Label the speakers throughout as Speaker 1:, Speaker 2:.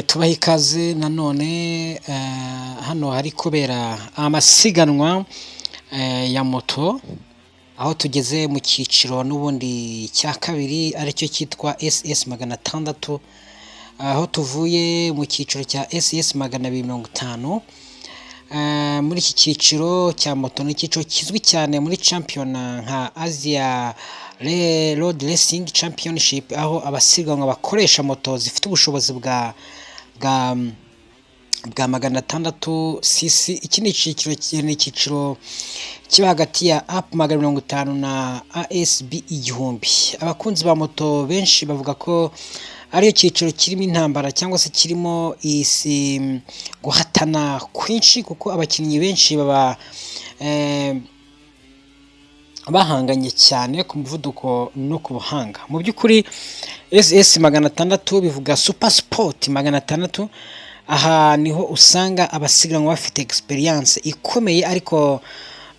Speaker 1: Tubahe ikaze nanone hano hari kubera amasiganwa ya moto, aho tugeze mu cyiciro n'ubundi cya kabiri aricyo cyitwa SS 600, aho tuvuye mu cyiciro cya SS 250. Muri iki cyiciro cya moto, ni icyiciro kizwi cyane muri shampiyona nka Asia Road Racing Championship, aho abasiganwa bakoresha moto zifite ubushobozi bwa 600 cc. Iki ni icyiciro kiba hagati ya AP 250 na ASB 1000. Abakunzi ba moto benshi bavuga ko ariyo cyiciro kirimo intambara cyangwa se kirimo isi guhatana kwinshi, kuko abakinnyi benshi baba bahanganye cyane ku muvuduko no ku buhanga. Mu by'ukuri SS 600 bivuga Super Sport 600. Aha niho usanga abasiganwa bafite experience ikomeye ariko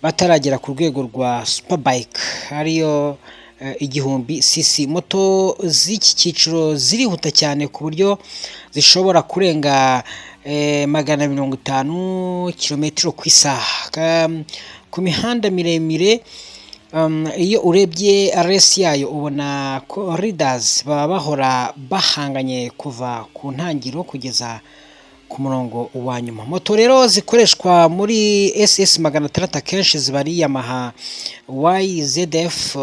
Speaker 1: bataragera ku rwego rwa superbike, ariyo 1000 cc. Moto z'iki cyiciro zirihuta cyane ku buryo zishobora kurenga 250 kilometero ku isaha ku mihanda miremire. Iyo urebye race yayo, ubona ko riders baba bahora bahanganye kuva ku ntangiriro kugeza ku murongo wa nyuma. Moto rero zikoreshwa muri SS 600 akenshi ziba ari Yamaha YZF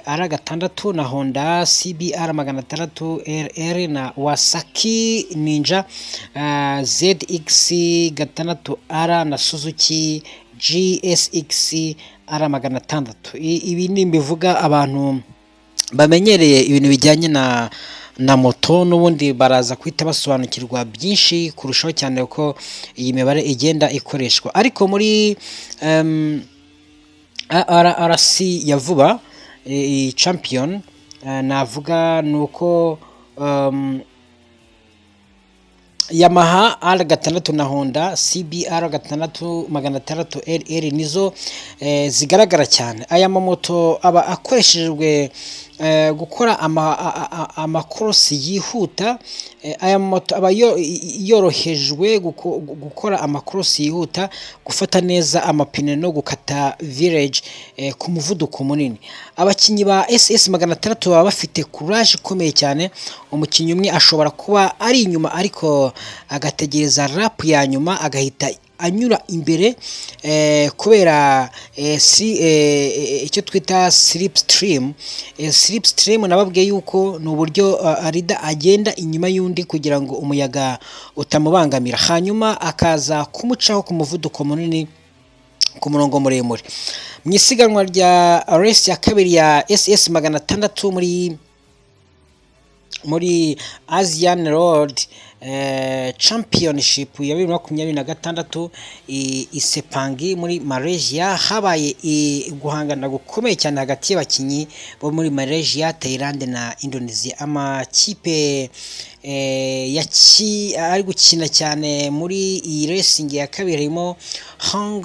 Speaker 1: R 6 na Honda CBR 600 RR na Kawasaki Ninja ZX 6 R na Suzuki GSX R 600. Ibi ni mbivuga, abantu bamenyereye ibintu bijyanye na moto n'ubundi baraza guhita basobanukirwa byinshi kurushaho cyane uko iyi mibare igenda ikoreshwa. Ariko muri RRC ya vuba, iyi champion navuga ni uko Yamaha R 6 na Honda CBR 600 RR nizo zigaragara cyane. Aya mamoto aba akoreshejwe gukora amakorosi yihuta. Aya mamoto aba yorohejwe gukora amakorosi yihuta, gufata neza amapine no gukata virage ku muvuduko munini. Abakinnyi ba SS 600 baba bafite courage ikomeye cyane. Umukinnyi umwe ashobora kuba ari inyuma ariko agategereza lap ya nyuma, agahita anyura imbere kubera si icyo twita slipstream. Slipstream nababwiye yuko ni uburyo rider agenda inyuma y'undi kugira ngo umuyaga utamubangamira, hanyuma akaza kumucaho ku muvuduko munini ku murongo muremure. Mu isiganwa rya race ya kabiri ya SS 600 muri Asian Road Championship ya 2026 i Sepang muri Malaysia, habaye guhangana gukomeye cyane hagati y'abakinnyi bo muri Malaysia, Thailand na Indonesia. Amakipe ari gukina cyane muri iyi racing ya kabiri harimo Hong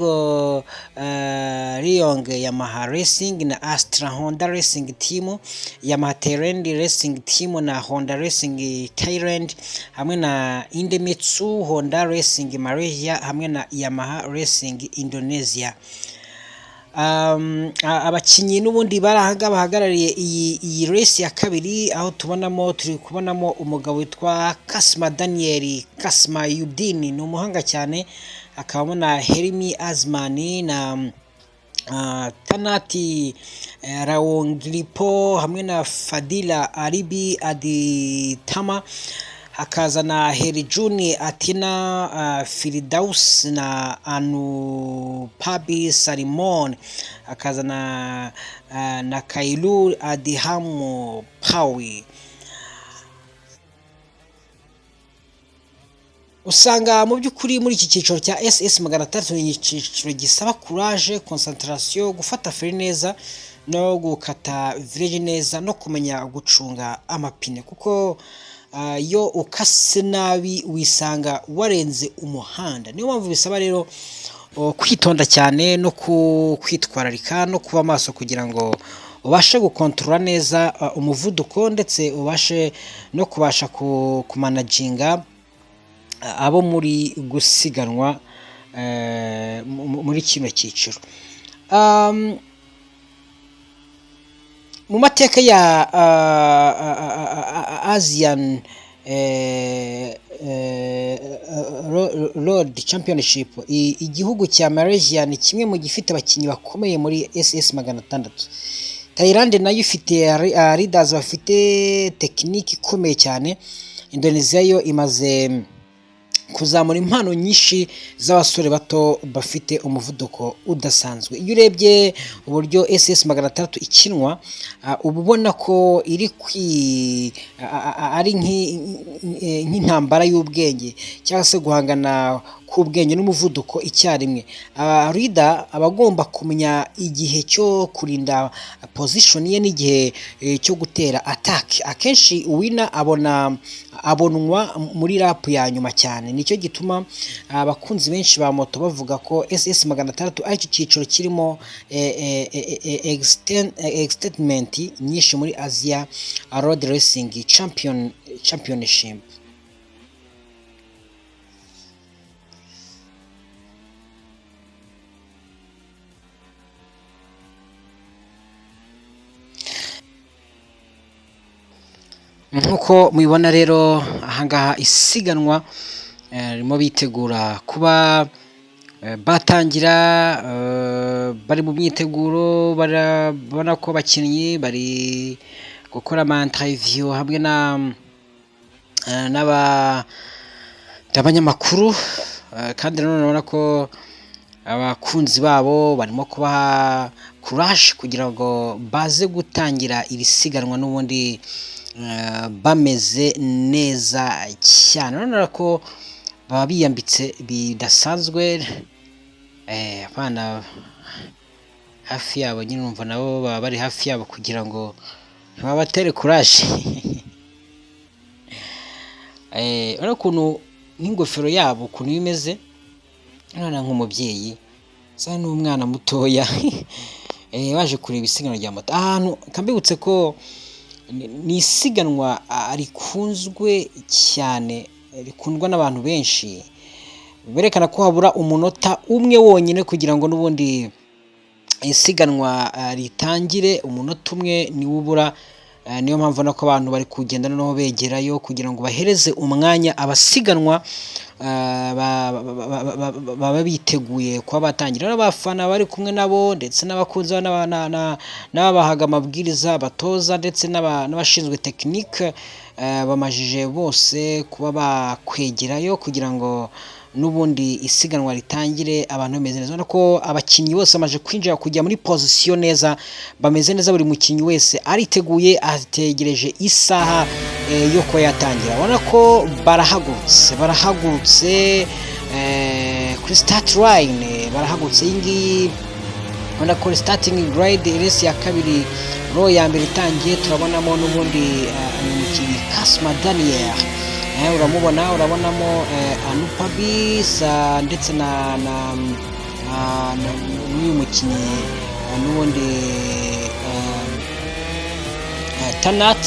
Speaker 1: Leong Yamaha Racing na Astra Honda Racing Team, Yamaha Thailand Racing Team na Honda Racing Thailand, hamwe na Idemitsu Honda Racing Malaysia, hamwe na Yamaha Racing Indonesia. Abakinnyi n'ubundi bari ahangaha bahagarariye iyi race ya kabiri, aho tubonamo, turi kubonamo umugabo witwa Kasma Daniel Kasma Yudini, ni umuhanga cyane, akabamo na Helmi Azmani na Tanati Rawongilipo, hamwe na Fadila Alibi Aditama, hakaza na Herijuni Atina Firidaus na Anupabi Salimon, hakaza na Kailu Adihamu Pawi. Usanga mu by'ukuri muri iki cyiciro cya SS 600 ni icyiciro gisaba courage, concentration, gufata feri neza no gukata virage neza no kumenya gucunga amapine, kuko iyo ukase nabi wisanga warenze umuhanda. Niyo mpamvu bisaba rero kwitonda cyane no kwitwararika no kuba maso kugira ngo ubashe gukontorora neza umuvuduko, ndetse ubashe no kubasha kumanaginga. abo muri gusiganwa muri kino cyiciro. Mu mateka ya Asian Road Championship, igihugu cya Malaysia ni kimwe mu gifite abakinnyi bakomeye muri SS 600. Thailand nayo ifite riders bafite tekinike ikomeye cyane. Indonesia yo imaze kuzamura impano nyinshi z'abasore bato bafite umuvuduko udasanzwe. Iyo urebye uburyo SS 600 ikinwa, uba ubona ko iri kwi ari nk'intambara y'ubwenge cyangwa se guhangana k'ubwenge n'umuvuduko icyarimwe. Rider aba agomba kumenya igihe cyo kurinda position ye n'igihe cyo gutera attack. Akenshi winner abona abonwa muri lap ya nyuma cyane. Nicyo gituma abakunzi benshi ba moto bavuga ko SS 600 aricyo cyiciro kirimo excitement nyinshi muri Asia Road Racing Championship. Nk'uko mubibona rero, ahangaha isiganwa ririmo, bitegura kuba batangira, bari mu myiteguro. Barabona ko abakinnyi bari gukora ama interview hamwe n'abanyamakuru, kandi nanone urabona ko abakunzi babo barimo kubaha courage kugira ngo baze gutangira iri siganwa n'ubundi bameze neza cyane. Urabona ko baba biyambitse bidasanzwe, abana hafi yabo nyine, urumva nabo baba bari hafi yabo kugira ngo babatere courage. Urabona ukuntu nk'ingofero yabo ukuntu iba imeze, urabona nk'umubyeyi asa n'umwana mutoya baje kureba isiganwa rya moto. Ahantu mbibutse ko ni isiganwa rikunzwe cyane, rikundwa n'abantu benshi. Berekana ko habura umunota umwe wonyine kugira ngo n'ubundi isiganwa ritangire. Umunota umwe niwo ubura, niyo mpamvu ubona ko abantu bari kugenda noneho begerayo kugira ngo bahereze umwanya abasiganwa baba biteguye kuba batangira. N'abafana bari kumwe nabo ndetse n'abakunzi n'ababahaga amabwiriza, abatoza ndetse n'abashinzwe tekinike bamajije bose kuba bakwegerayo kugira ngo n'ubundi isiganwa ritangire abantu bameze neza. Urabona ko abakinnyi bose bamaze kwinjira, kujya muri position neza, bameze neza. Buri mukinnyi wese ariteguye, ategereje isaha yo kuba yatangira. Urabona ko barahagurutse kuri start line, barahagurutse. Iyi ngiyi urabona ko starting grid, race ya kabiri, row ya mbere itangiye. Turabonamo n'ubundi umukinnyi Kasma Daniel, uramubona. Urabonamo Anupabisa ndetse na n'uyu mukinnyi n'ubundi Tanat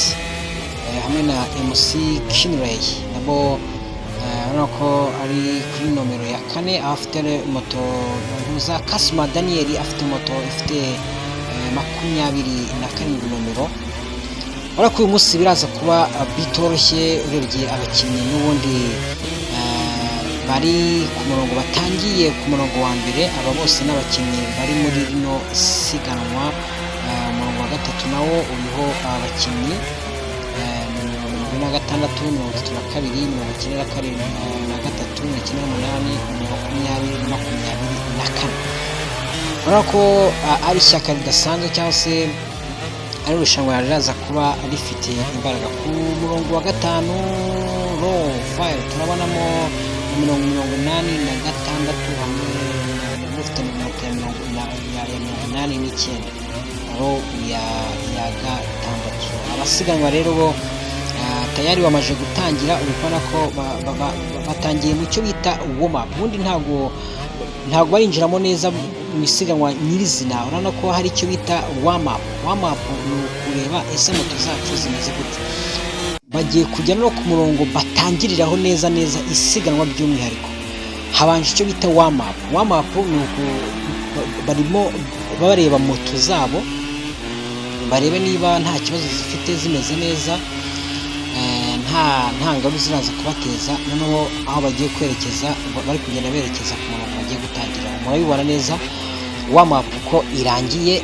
Speaker 1: hamwe na MC Kinley, nabo urabona ko ari kuri nomero ya 4, aho afite moto ntuza. Kasma Daniel afite moto ifite 27 nomero. Urabona ko uyu munsi biraza kuba bitoroshye urebye abakinnyi n'ubundi bari ku murongo, batangiye ku murongo wa mbere. Aba bose n'abakinnyi bari muri rino siganwa. Umurongo wa gatatu nawo uriho abakinnyi 46, 32, 97, 98, 20 na 24. Urabona ko ari ishyaka ridasanzwe cyangwa se ari irushanwa riraza kuba rifite imbaraga. Ku murongo wa gatanu, row five, turabonamo 86 hamwe n'ufite moto ya 89, row ya gatandatu. Abasiganwa rero bo tayari bamaze gutangira. Uri kubona ko batangiye mu cyo bita warm up. Ubundi ntabwo barinjiramo neza mu isiganwa nyirizina. Urabona ko hari icyo bita warm up. Warm up ni ukureba ese moto zacu zimeze gute. Bagiye kujya no ku murongo batangiriraho neza neza isiganwa. By'umwihariko habanje icyo bita warm-up. Warm-up ni uku barimo bareba moto zabo, barebe niba nta kibazo zifite, zimeze neza, nta ngaruka ziraza kubateza. Noneho aho bagiye kwerekeza, bari kugenda berekeza ku murongo bagiye gutangira. Murabibona neza warm-up ko irangiye.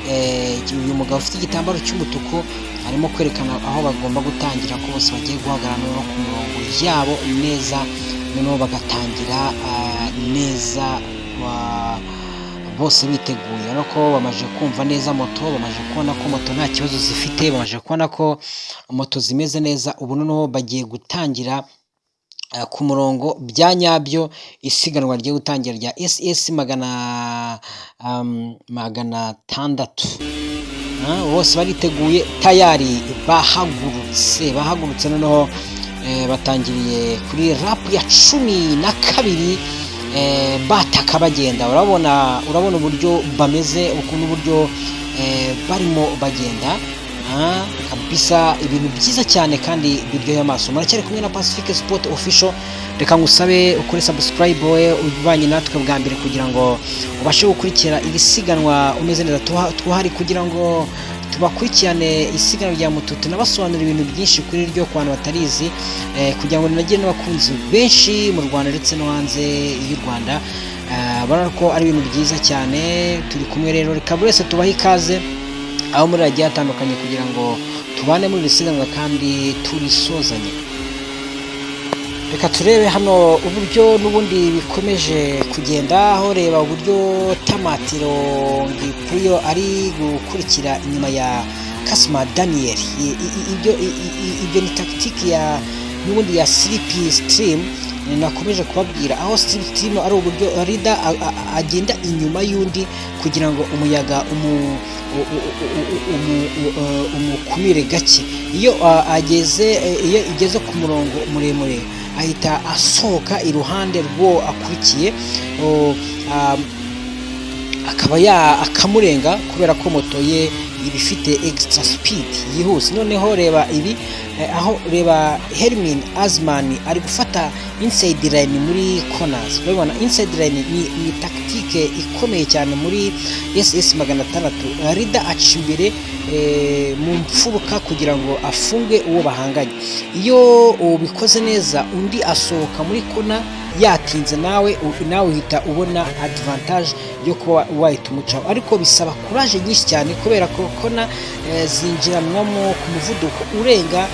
Speaker 1: Uyu mugabo ufite igitambaro cy'umutuku arimo kwerekana aho bagomba gutangira, ko bose bagiye guhagarara noneho ku murongo yabo neza, noneho bagatangira neza bose biteguye. Urabona ko bamaze kumva neza moto, bamaze kubona ko moto nta kibazo zifite, bamaze kubona ko moto zimeze neza. Ubu noneho bagiye gutangira ku murongo bya nyabyo. Isiganwa rigiye gutangira rya SS 600. Bose bariteguye, tayari bahagurutse, bahagurutse. Noneho batangiriye kuri lap ya 12, bataka bagenda. Urabona uburyo bameze, ukuntu uburyo barimo bagenda kabisa, ibintu byiza cyane kandi biryoheye amaso. Muracyari kumwe na Pacific Sport Official. Reka ngusabe ukore subscribe, wowe ubanye natwe bwa mbere, kugira ngo ubashe gukurikira iri siganwa umeze neza. Tuhari kugira ngo tubakurikirane isiganwa rya moto, tunabasobanurira ibintu byinshi kuri ryo ku bantu batarizi, kugira ngo rinagire n'abakunzi benshi mu Rwanda ndetse no hanze y'u Rwanda. Urabona ko ari ibintu byiza cyane. Turi kumwe rero, reka buri wese tubahe ikaze aho muri hagiye hatandukanye, kugira ngo tubane muri iri siganwa kandi turisozanye. Reka turebe hano uburyo n'ubundi bikomeje kugenda. Aho reba uburyo Tamatiro Ngipuriyo ari gukurikira inyuma ya Kasma Daniel. Ibyo ni tactique ya n'ubundi ya slipstream nakomeje kubabwira, aho slipstream ari uburyo leader agenda inyuma y'undi kugira ngo umuyaga umukumire gake. Iyo ageze, iyo igeze ku murongo muremure, ahita asohoka iruhande rw'uwo akurikiye, akaba ya akamurenga, kubera ko moto ye iba ifite extra speed yihuse. Noneho reba ibi, aho reba Hermin Azman ari gufata inside line muri corners. Urabibona, inside line ni tactique ikomeye cyane muri SS 600. Leader aca imbere mu mfuruka kugira ngo afunge uwo bahanganye. Iyo ubikoze neza, undi asohoka muri kona yatinze, nawe uhita ubona advantage yo kuba wahita umucaho. Ariko bisaba courage nyinshi cyane, kubera ko kona zinjiranwamo ku muvuduko urenga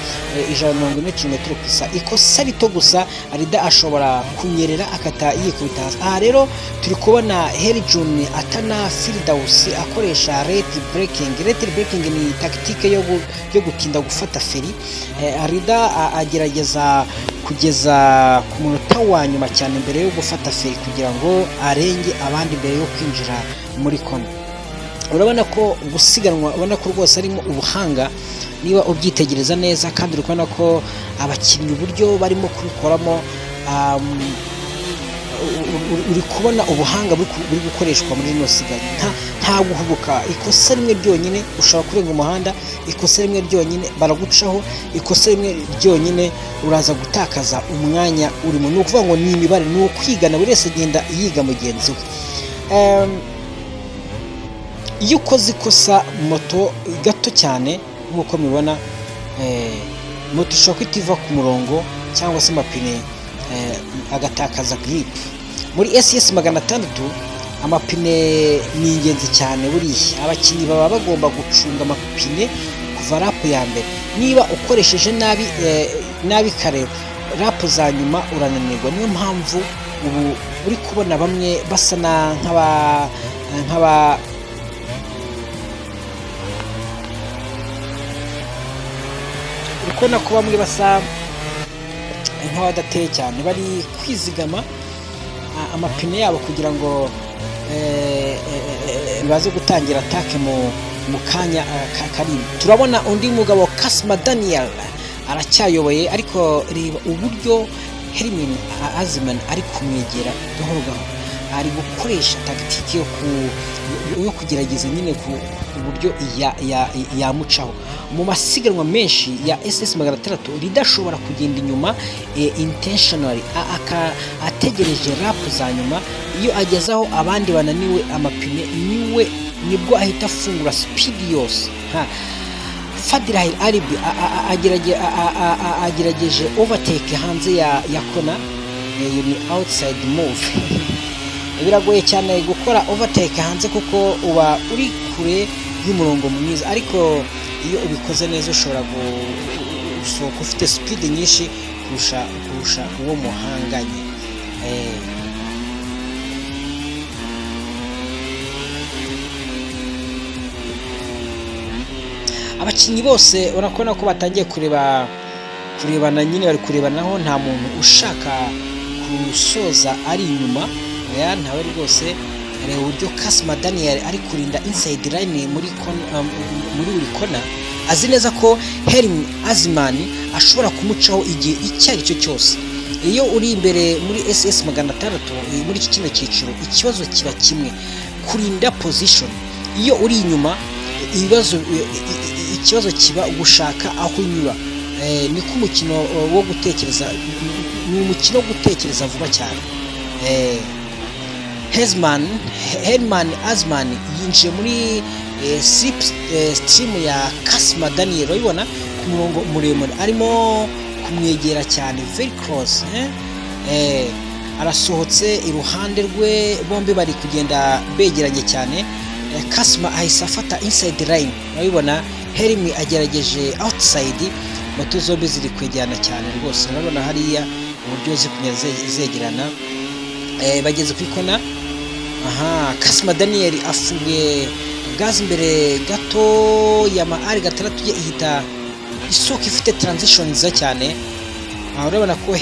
Speaker 1: 140 kilometero ku isaha. Ikosa rito gusa, leader ashobora kunyerera akata yikubita hasi. Aha rero turi kubona Herjun Atana Firidausi akoresha late braking. Late braking ni tactique yo gutinda gufata feri. Leader agerageza kugeza ku munota wa nyuma cyane mbere yo gufata feri, kugira ngo arenge abandi mbere yo kwinjira muri kona. Urabona ko gusiganwa, ubona ko rwose harimo ubuhanga niba ubyitegereza neza, kandi uri kubona ko abakinnyi uburyo barimo kubikoramo, uri kubona ubuhanga buri gukoreshwa muri rino siganwa. Nta guhubuka. Ikosa rimwe ryonyine ushobora kurenga umuhanda, ikosa rimwe ryonyine baragucaho, ikosa rimwe ryonyine uraza gutakaza umwanya urimo. Ni ukuvuga ngo ni imibare, ni ukwigana, buri wese agenda yiga mugenzi we. Iyo ukoze ikosa moto gato cyane, nk'uko mubibona, moto ishobora guhita iva ku murongo cyangwa se amapine agatakaza grip. Muri SS 600 amapine ni ingenzi cyane. Buriya abakinnyi baba bagomba gucunga amapine kuva lap ya mbere. Niba ukoresheje nabi nabi kare, lap za nyuma urananirwa. Niyo mpamvu ubu uri kubona bamwe basa na nk'aba uri kubona ko bamwe basa nk'abadateye cyane, bari kwizigama amapine yabo kugira ngo baze gutangira attaque mu kanya kari imbere. Turabona undi mugabo Kasma Daniel aracyayoboye, ariko reba uburyo Hermin Azman ari kumwegera gahoro gahoro. Ari gukoresha tactique yo kugerageza nyine ku buryo yamucaho. Mu masiganwa menshi ya SS 600, rider ashobora kugenda inyuma intentionally, ategereje lap za nyuma. Iyo ageze aho abandi bananiwe amapine, niwe nibwo ahita afungura speed yose. Ha Fadhil Alibi agerageje overtake hanze ya kona. Iyo ni outside move. Biragoye cyane gukora overtake hanze kuko uba uri kure y'umurongo mwiza, ariko iyo ubikoze neza ushobora gusohoka ufite speed nyinshi kurusha uwo muhanganye. Abakinnyi bose urabona ko batangiye kurebana nyine, bari kurebanaho. Nta muntu ushaka gusoza ari inyuma. Oya, ntawe rwose. Reba uburyo Kasma Daniel ari kurinda inside line muri buri kona. Azi neza ko Helmi Azman ashobora kumucaho igihe icyo ari cyo cyose. Iyo uri imbere muri SS 600, muri iki kino cyiciro, ikibazo kiba kimwe: kurinda position. Iyo uri inyuma, ibibazo ikibazo kiba gushaka aho unyura. Niko umukino wo gutekereza, ni umukino wo gutekereza vuba cyane. Hezman Helman Azman yinjiye muri slip stream ya Kasma Daniel. Urabibona ku murongo muremure arimo kumwegera cyane, very close, eh? Arasohotse iruhande rwe, bombi bari kugenda begeranye cyane. Kasma ahise afata inside line. Urabibona Helmi agerageje outside. Moto zombi ziri kwegerana cyane rwose. Urabona hariya uburyo ziri kugenda zegerana. Bageze ku ikona. Aha Kasma Daniel afunguye gazi imbere gato. Yamaha R 6 ye ihita isoko ifite transition nziza cyane. Aha urabona ko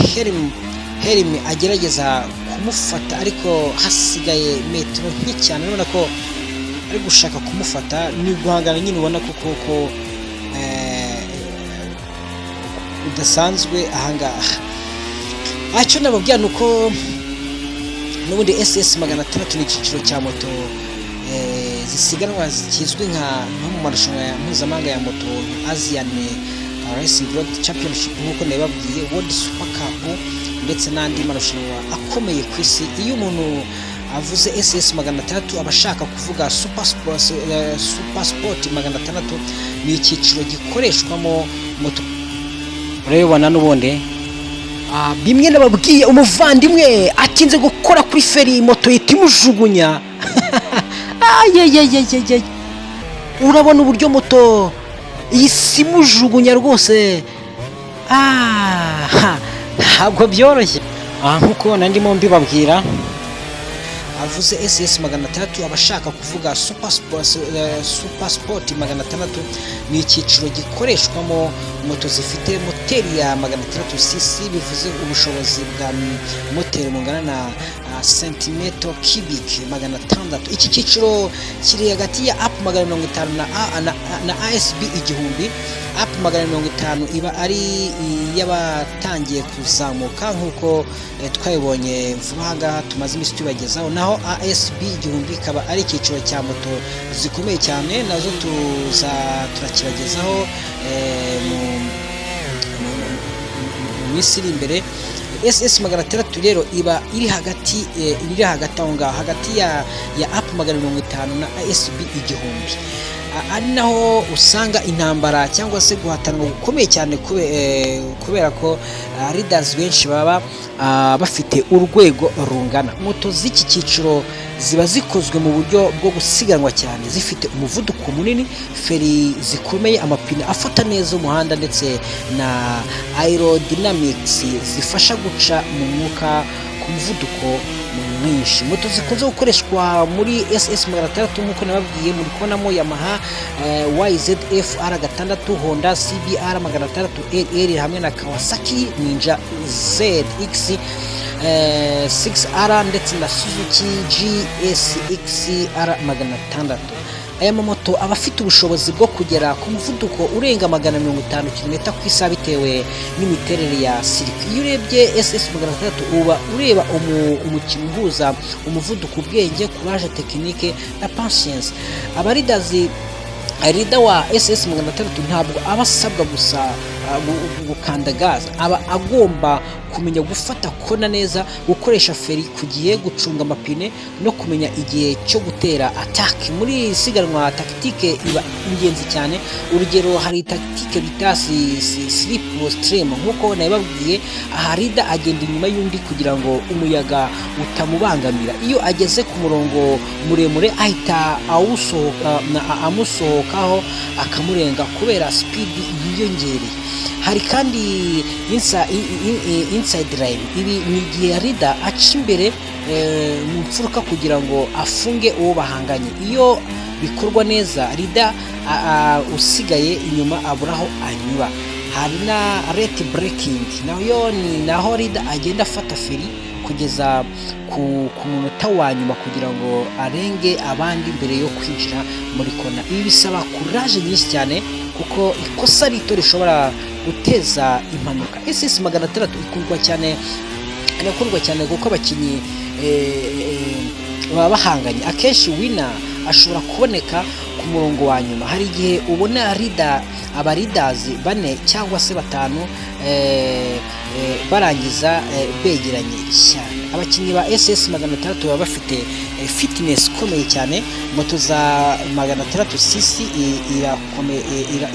Speaker 1: Helmi agerageza kumufata, ariko hasigaye metero nke cyane. Urabona ko ari gushaka kumufata, ni guhangana nyine. Ubona ko koko udasanzwe ahangaha. Icyo nababwira ni uko n'ubundi SS 600 ni icyiciro cya moto zisiganwa kizwi nko mu marushanwa ya mpuzamahanga ya moto nka Asian Racing Road Championship, nk'uko nabibabwiye, World Super Cup ndetse n'andi marushanwa akomeye ku isi. Iyo umuntu avuze SS 600, aba ashaka kuvuga Super Sport 600. Ni icyiciro gikoreshwamo moto. Urabibona n'ubundi bimwe nababwiye, umuvandimwe atinze gukora kuri feri, moto ihita imujugunya. Ayayayayayay, urabona uburyo moto ihise imujugunya rwose. Ah, ntabwo byoroshye. Nk'uko ndimo mbibabwira, avuze SS 600 aba ashaka kuvuga Super Sport 600. Ni icyiciro gikoreshwamo moto zifite moteri ya 600 cc, bivuze ubushobozi bwa moteri bungana na santimetero cubic 600. Iki cyiciro kiri hagati ya up 450 na ASB 1000. Up 450 iba ari iy'abatangiye kuzamuka, nk'uko twabibonye vuba aha ngaha tumaze iminsi tubagezaho, naho ASB 1000 ikaba ari icyiciro cya moto zikomeye cyane, nazo tuza turakibagezaho mu minsi iri imbere. SS 600 rero iba iri hagati aho ngaho, hagati ya up 450 na ASB 1000, ari naho usanga intambara cyangwa se guhatanwa gukomeye cyane, kubera ko riders benshi baba bafite urwego rungana. Moto z'iki cyiciro ziba zikozwe mu buryo bwo gusiganwa cyane, zifite umuvuduko munini, feri zikomeye, amapine afata neza umuhanda ndetse na aerodynamics zifasha guca mu mwuka ku muvuduko mwinshi. Moto zikunze gukoreshwa muri SS 600, nk'uko nababwiye, muri kubonamo Yamaha YZF R 6, Honda CBR 600 RR hamwe na Kawasaki Ninja ZX 6R ndetse na Suzuki GSX R 600. Aya mamoto aba afite ubushobozi bwo kugera ku muvuduko urenga 150 kilometero ku isaha, bitewe n'imiterere ya circuit. Iyo urebye SS 600, uba ureba umukino uhuza umuvuduko, ubwenge, courage, technique na patience. Aba riders, rider wa SS 600 ntabwo aba asabwa gusa gukanda gaze, aba agomba kumenya gufata kona neza, gukoresha feri ku gihe, gucunga amapine no kumenya igihe cyo gutera attack. Muri iri siganwa tactique iba ingenzi cyane. Urugero, hari tactique bita slip stream. Nk'uko nabibabwiye, aha rider agenda inyuma y'undi kugira ngo umuyaga utamubangamira. Iyo ageze ku murongo muremure, ahita amusohokaho akamurenga kubera speed yiyongereye. Hari kandi inside line. Ibi ni igihe rider aca imbere mu mfuruka kugira ngo afunge uwo bahanganye. Iyo bikorwa neza, rider usigaye inyuma abura aho anyura. Hari na late braking, nayo ni naho rider agenda afata feri kugeza ku munota wa nyuma kugira ngo arenge abandi mbere yo kwinjira muri kona. Ibi bisaba courage nyinshi cyane, kuko ikosa rito rishobora guteza impanuka. SS 600 ikundwa cyane, irakundwa cyane kuko abakinnyi baba bahanganye. Akenshi winner ashobora kuboneka ku murongo wa nyuma. Hari igihe ubona rider, aba riders bane cyangwa se batanu barangiza begeranye cyane. Abakinnyi ba SS 600 baba bafite fitness ikomeye cyane. Moto za 600 cc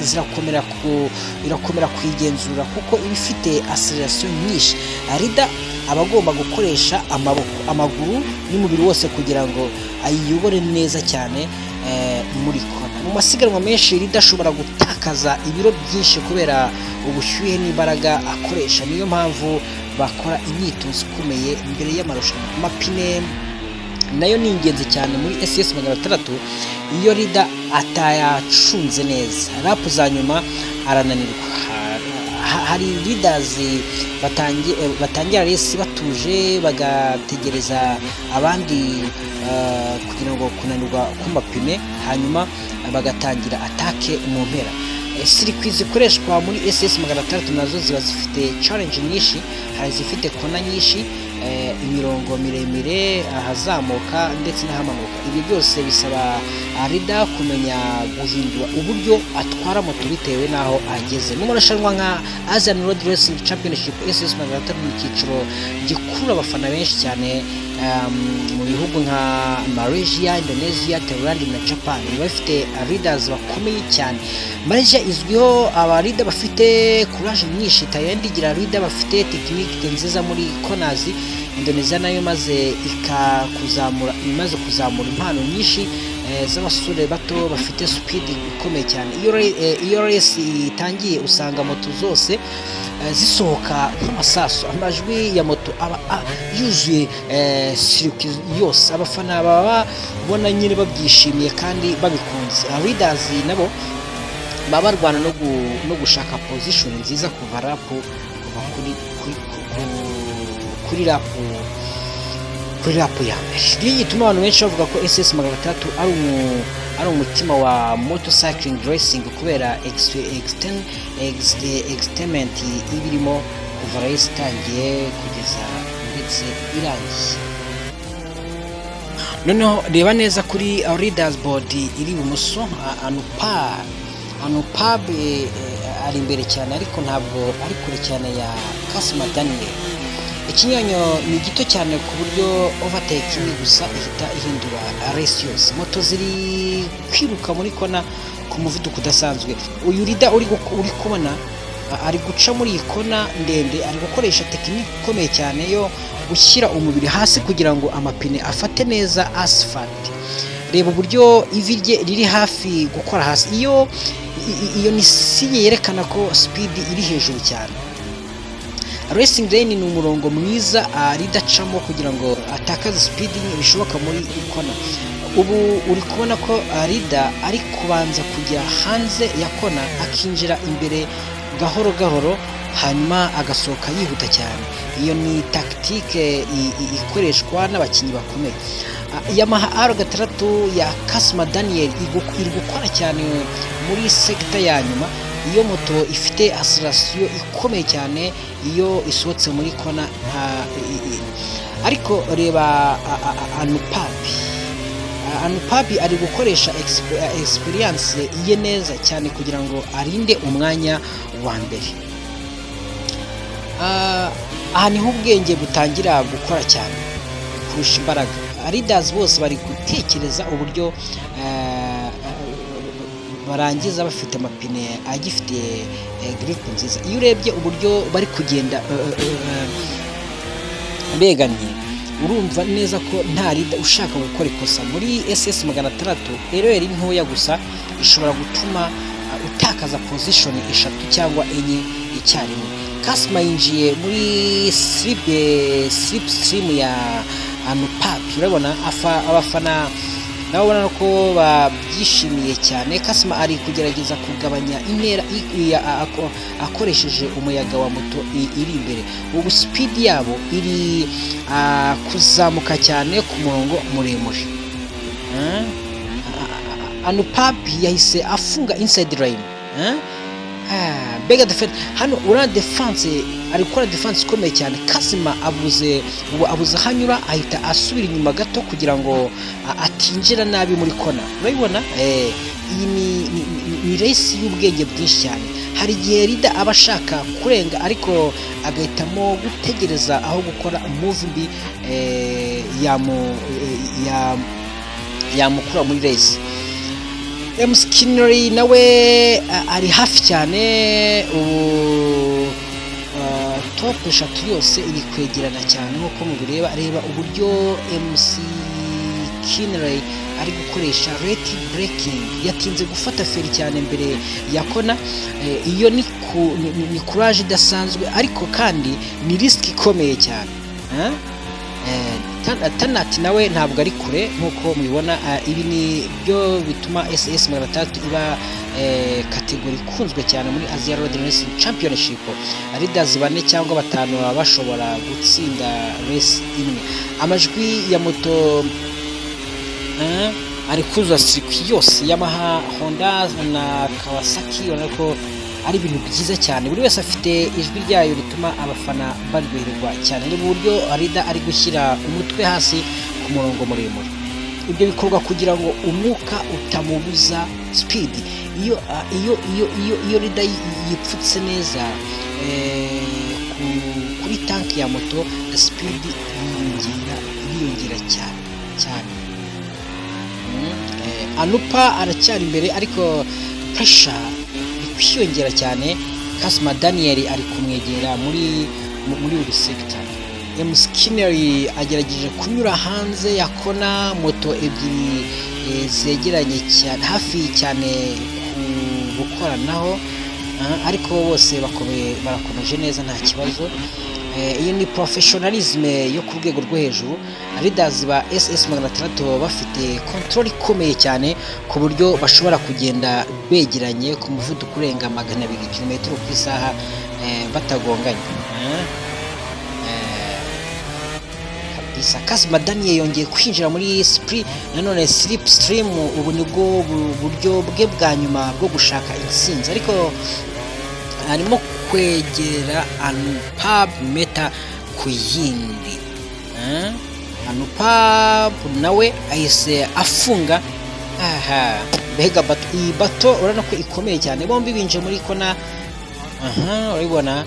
Speaker 1: zirakomera kuyigenzura kuko iba ifite acceleration nyinshi. Rider aba agomba gukoresha amaboko, amaguru n'umubiri wose kugira ngo ayiyobore neza cyane muri kona. Mu masiganwa menshi, rider ashobora gutakaza ibiro byinshi kubera ubushyuhe n'imbaraga akoresha. Niyo mpamvu bakora imyitozo ikomeye mbere y'amarushanwa. Amapine nayo ni ingenzi cyane muri SS 600. Iyo rider atayacunze neza lap za nyuma, arananirwa. Hari riders batangira race batuje, bagategereza abandi kugira ngo kunanirwa kw'amapine, hanyuma bagatangira attack mu mpera. Circuit zikoreshwa muri SS 600 nazo ziba zifite challenge nyinshi. Hari izifite kona nyinshi, imirongo miremire, ahazamuka ndetse n'ahamanuka. Ibyo byose bisaba rider kumenya guhindura uburyo atwara moto bitewe n'aho ageze. Mu marushanwa nka Asian Road Racing Championship, SS 600 ni icyiciro gikurura abafana benshi cyane mu bihugu nka Malaysia, Indonesia, Thailand na Japan. Biba bifite riders bakomeye cyane. Malaysia izwiho aba rider bafite courage nyinshi, Thailand igira rider bafite technique nziza muri corners, Indonesia nayo maze ikakuzamura, imaze kuzamura impano nyinshi z'abasore bato bafite speed ikomeye cyane. Iyo race itangiye, usanga moto zose zisohoka nk'amasasu. Amajwi ya moto aba yuzuye circuit yose. Abafana baba babona nyine babyishimiye kandi babikunze. Riders nabo baba barwana no gushaka position nziza kuva lap kuva kuri lap ya mbere. Niyo gituma abantu benshi bavuga ko SS 600 ari umutima wa motorcycling racing, kubera excitement iba irimo kuva race itangiye kugeza ndetse irangiye. Noneho reba neza kuri leaders board iri ibumoso. Anupab ari imbere cyane, ariko ntabwo ari kure cyane ya Kasma Daniel. Ikinyuranyo ni gito cyane ku buryo overtake imwe gusa ihita ihindura race yose. Moto ziri kwiruka muri kona ku muvuduko udasanzwe. Uyu rider uri kubona ari guca muri iyi kona ndende, ari gukoresha technique ikomeye cyane yo gushyira umubiri hasi kugira ngo amapine afate neza asphalt. Reba uburyo ivi rye riri hafi gukora hasi. Iyo ni signe yerekana ko speed iri hejuru cyane. Racing line ni umurongo mwiza ridacamo kugira ngo atakaze speed bishoboka muri kona. Ubu uri kubona ko rider ari kubanza kujya hanze ya kona, akinjira imbere gahoro gahoro. hanyuma agasohoka yihuta cyane. Iyo ni tactique ikoreshwa n'abakinnyi bakomeye. Yamaha R6 ya Kasma Daniel iri gukora cyane muri sector ya nyuma. Iyo moto ifite acceleration ikomeye cyane iyo isohotse muri kona. Ariko reba Anupabi. Anupabi ari gukoresha experience ye neza cyane kugira ngo arinde umwanya wa mbere. Aha niho ubwenge butangira gukora cyane kurusha imbaraga. Leaders bose bari gutekereza uburyo barangiza bafite amapine agifite grip nziza. Iyo urebye uburyo bari kugenda begamye, urumva neza ko nta leader ushaka gukora ikosa. Muri SS 600, error ntoya gusa ishobora gutuma utakaza position eshatu cyangwa enye icyarimwe. Kasma yinjiye muri slip stream ya Anupapi. Urabona abafana nabo ubona ko babyishimiye cyane. Kasma ari kugerageza kugabanya intera akoresheje umuyaga wa moto iri imbere. Ubu speed yabo iri kuzamuka cyane ku murongo muremure. Anupapi yahise afunga inside line. Mbega defense hano! Uriya defense, ari gukora defense ikomeye cyane. Kasima abuze, ubu abuze aho anyura, ahita asubira inyuma gato kugira ngo atinjira nabi muri kona. Urabibona, iyi ni race y'ubwenge bwinshi cyane. Hari igihe leader aba ashaka kurenga ariko agahitamo gutegereza aho gukora move mbi yamukura muri race. McKinley nawe ari hafi cyane. Ubu top eshatu yose iri kwegerana cyane nk'uko mubireba. Reba uburyo MC Kinley ari gukoresha late braking. Yatinze gufata feri cyane mbere ya kona. Iyo ni courage idasanzwe, ariko kandi ni risk ikomeye cyane. Tanati nawe ntabwo ari kure nk'uko mubibona. Ibi ni byo bituma SS 600 iba category ikunzwe cyane muri Asia Road Racing Championship. Leaders bane cyangwa batanu baba bashobora gutsinda race imwe. Amajwi ya moto ari kuzuza circuit yose. Yamaha, Honda na Kawasaki, ubona ko ari ibintu byiza cyane. Buri wese afite ijwi ryayo rituma abafana baryoherwa cyane. Ni uburyo leader ari gushyira umutwe hasi ku murongo muremure. Ibyo bikorwa kugira ngo umwuka utamubuza speed. Iyo leader yipfutse neza kuri tanki ya moto, speed iriyongera cyane cyane. Anupa aracyari imbere, ariko pressure iri kwiyongera cyane. Kasima Daniel ari kumwegera muri buri sector. Mskineri agerageje kunyura hanze ya kona. Moto ebyiri zegeranye cyane, hafi cyane ku gukoranaho, ariko bose barakomeje neza, nta kibazo. Iyi ni professionalism yo ku rwego rwo hejuru. Leaders ba SS 600 baba bafite control ikomeye cyane ku buryo bashobora kugenda begeranye ku muvuduko urenga 200 kilometero ku isaha batagonganye. Kabisa Kasima Daniel yongeye kwinjira muri spri nanone slip stream. Ubu nibwo buryo bwe bwa nyuma bwo gushaka intsinzi, ariko arimo kwegera Anupab meter ku yindi. Anupab nawe ahise afunga. Aha, mbega battle! Iyi battle urabona ko ikomeye cyane. Bombi binjiye muri kona. Aha urabibona,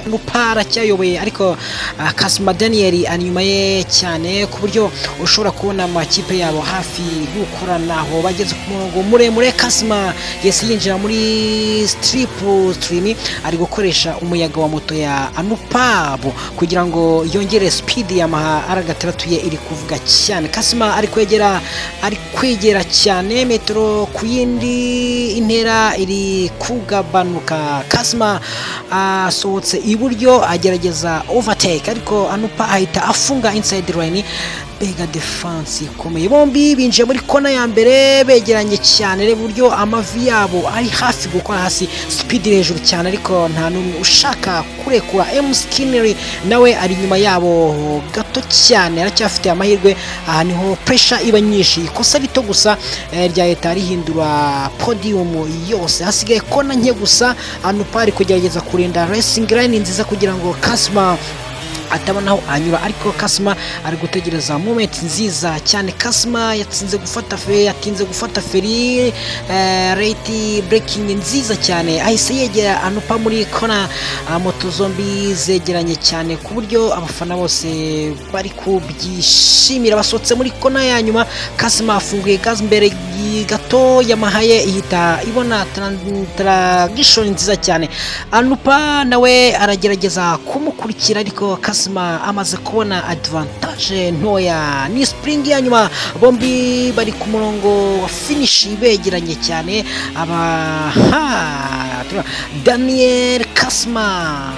Speaker 1: Anupa aracyayoboye, ariko Kasima Daniel ari inyuma ye cyane ku buryo ushobora kubona amakipe yabo hafi gukoranaho. Bageze ku murongo muremure. Kasima yahise yinjira muri slip stream. Ari gukoresha umuyaga wa moto ya Anupabu kugira ngo yongere speed. Yamaha R6 ye iri kuvuga cyane. Kasima ari kwegera cyane, metero ku yindi intera iri kugabanuka. Kasima asohotse iburyo, agerageza overtake, ariko Anupa ahita afunga inside line. Mbega defense ikomeye! Bombi binjiye muri kona ya mbere begeranye cyane. Reba uburyo amavi yabo ari hafi gukora hasi, speed iri hejuru cyane, ariko nta n'umwe ushaka kurekura. McKinley nawe ari inyuma yabo gato cyane, aracyafite amahirwe. Aha niho pressure iba nyinshi, ikosa rito gusa ryahita rihindura podium yose. Hasigaye kona nke gusa. Anupa ari kugerageza kurinda racing line nziza kugira ngo Kasma atabona aho anyura, ariko Kasma ari gutegereza moment nziza cyane. Kasma yatsinze gufata fe, yatinze gufata feri, late braking nziza cyane, ahise yegera Anupa muri kona. Moto zombi zegeranye cyane ku buryo abafana bose bari kubyishimira. Basohotse muri kona ya nyuma, Kasma afunguye gaz mbere gato, Yamaha ye ihita ibona traction nziza cyane. Anupa nawe aragerageza kumukurikira, ariko Kasma amaze kubona advantage ntoya. Ni sprint ya nyuma, bombi bari ku murongo wa finish begeranye cyane. Aba Daniel Kasma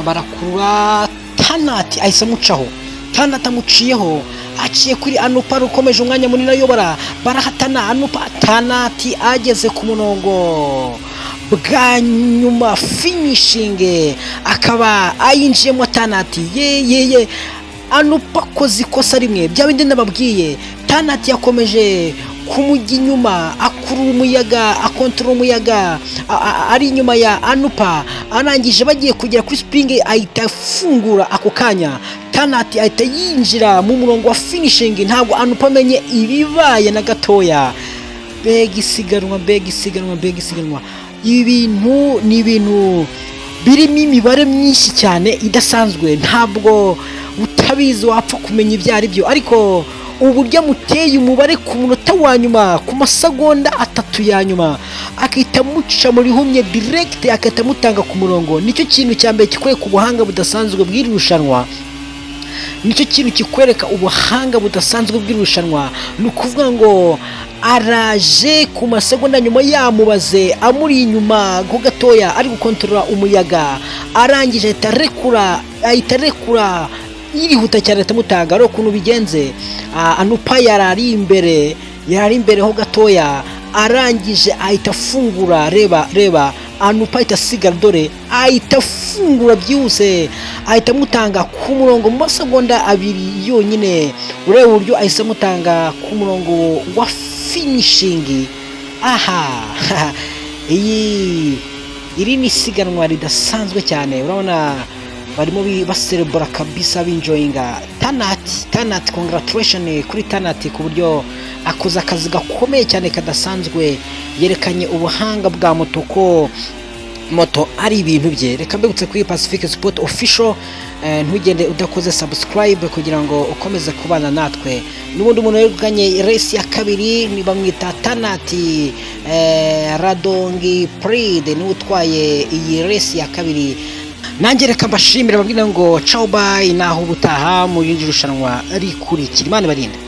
Speaker 1: barakurura, Tanati ahise amucaho. Tanati amuciyeho, aciye kuri Anupa ukomeje umwanya munini ayobora. Barahatana, Anupa, Tanati ageze ku murongo bwa nyuma, finishing akaba ayinjiyemo Tanati. Ye ye ye, Anupa akoze ikosa rimwe, bya bindi nababwiye. Tanati yakomeje kumujya inyuma, akurura umuyaga, akontorora umuyaga ari inyuma ya Anupa. Arangije bagiye kugera kuri sprint, ahita afungura ako kanya, Tanati ahita yinjira mu murongo wa finishing. Ntabwo Anupa amenye ibibaye na gatoya. Mbega isiganwa, mbega isiganwa, mbega isiganwa! Ibi bintu ni ibintu birimo imibare myinshi cyane idasanzwe, ntabwo utabizi wapfa kumenya ibyo ari byo. Ariko uburyo amuteye umubare ku munota wa nyuma, ku masegonda 3 ya nyuma, akahita amuca mu rihumye direct, agahita amutanga ku murongo, nicyo kintu cya mbere kikwereka ubuhanga budasanzwe bw'iri rushanwa. Nicyo kintu kikwereka ubuhanga budasanzwe bw'irushanwa. Ni ukuvuga ngo araje ku masegonda nyuma, yamubaze amuri inyuma ho gatoya, ari gukontorora umuyaga, arangije ahita arekura, ahita arekura yirihuta cyane, ahita amutanga. Ari ukuntu bigenze, Anupa yari ari imbere, yari ari imbere ho gatoya, arangije ahita afungura. Reba, reba, Anupa ahita asigara. Dore ahita afungura byihuse, ahita amutanga ku murongo mu masegonda 2 yonyine. Ureba uburyo ahise amutanga ku murongo wa finishing. Aha iyi iri ni isiganwa ridasanzwe cyane. Urabona barimo baserebura kabisa, binjoyinga. Tanati, Tanati, congratulation kuri Tanati ku buryo akoze akazi gakomeye cyane kadasanzwe, yerekanye ubuhanga bwa moto, ko moto ari ibintu bye. Reka mbibutse kuri Pacific Sport Official, ntugende udakoze subscribe kugira ngo ukomeze kubana natwe. N'ubundi umuntu wegukanye race ya kabiri ni bamwita Tanati Radongi Pride, niwe utwaye iyi race ya kabiri. Nanjye reka mbashimire, babwira ngo ciao, bye, naho ubutaha mu rindi rushanwa rikurikira. Imana ibarinde.